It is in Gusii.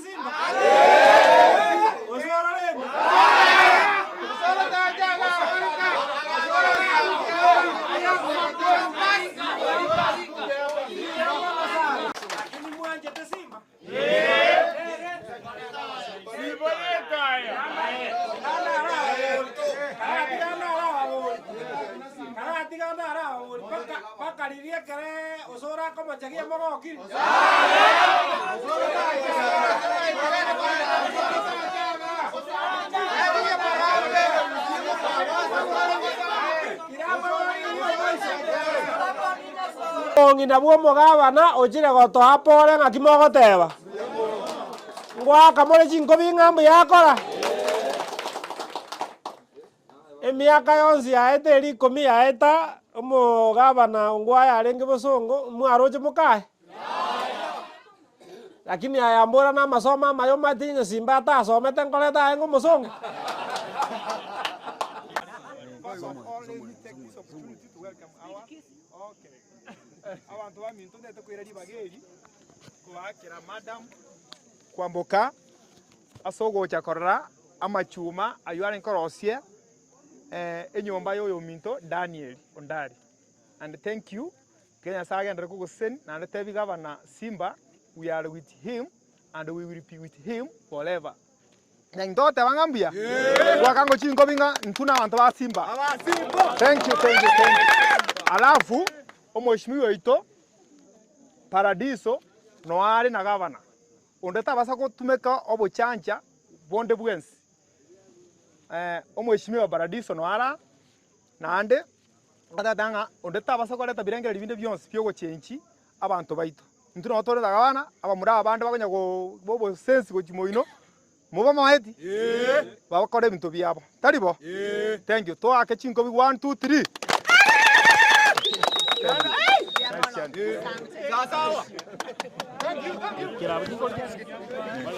Simba? Osoro rende? Lakini mwanchete Simba? Bakariria ekere osoro akomochagia mogokiri. Omong'ina bw'omogabana ochire gotoa pore ng'aki mogoteba? Ngoaka more chinkobi ng'a mbuya akora? Emiaka yonsi yaeta eri ikomi yaeta, omogabana ongwae arenge bosongo, mwaroche mokaye? Lakini aya mbora na amasomo amaya omanyete onye simba atasomete nkoreta aye ng'a omosongo. First of all, let me take this opportunity to welcome our okay. Abanto baminto ntete koira ribaga eri kobaakera madam kwamboka ase ogocha korora amachuma aywo arenge korosia enyomba ya oyominto Daniel Ondari. And thank you, tiga Nyasaye agenderere kogoseseni naende tebi gavana Simba we are with him and we will be with him forever. Naki togoteba ng'a mbuya? Goaka ngo chinkobi ng'a intwe na abanto ba Simba. Thank you, thank you, thank you. Alafu omweshimiwa oito Paradiso noe are na gavana onde tabasa gotumeka obochancha bonde bwensi. Omweshimiwa Paradiso noe are aa, naende Agateba ng'a onde tabasa koreta birengererio binde bionsi bi'ogochenchi abanto baito. Intwe nabo tore abana, abamura abande bakonya koba obosensi gochia moino, mobamaeti? Bagokora ebinto biabo. Tari bo? Thank you. Toake chinkobi one, two, three. Thank you. Nice chant.